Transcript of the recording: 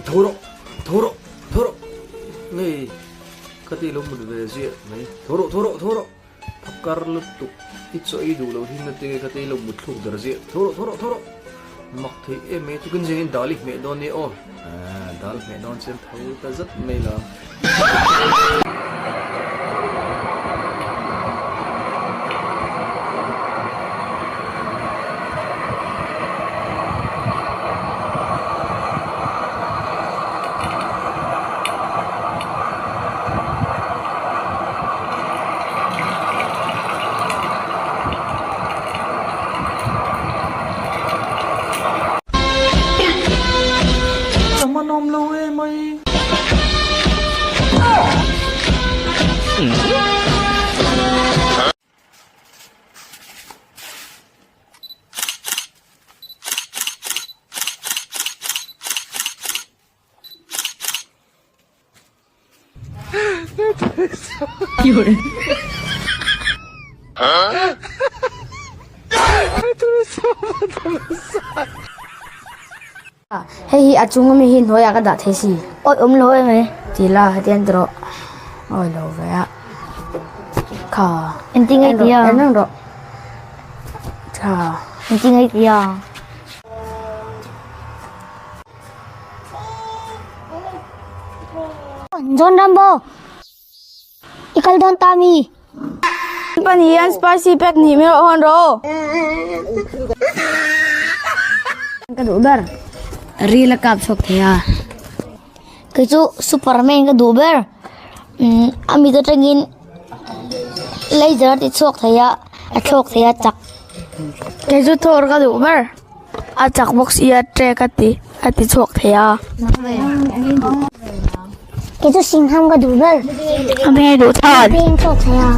Tho rawh, tho rawh, tho rawh. Ngei ka ti lo mut ve ziah mai. Tho rawh, tho rawh, tho rawh. Phakar lutuk i chaw ei duh loh hi na tinge ka ti lo mut thluk der ziah. Tho rawh, tho rawh, tho rawh. Mak thei em mai tukin zingin dal i hmeh dawn nia aw. Aaa dal hmeh dawn chuan tho ta zat mai la. Ka hmanawm lo em ai. Hei hi a chung ami hi hnuaiah ka dah thei si. Awi awm lo em e ti la hetiang ti rawh. Awi lo ve a. Kha. Engtin nge ti a? En reng rawh. Tha. Engtin nge ti a? John Rambo, i kal dawn ta mi? Pan hian spicy pack nih mi rawh hawn rawh. Ka duh ber. Ril a kap chhuak thei a. Kei chu Superman ka duh ber. A mit atangin laser a ti chhuak thei a, a thlawk thei a chak. Kei chu Thor ka duh ber. A chak bawk sia trek a ti a ti chhuak thei a. Kei chu Singham ka duh ber. A hmel duh thlawt. A peng chhuak thei a.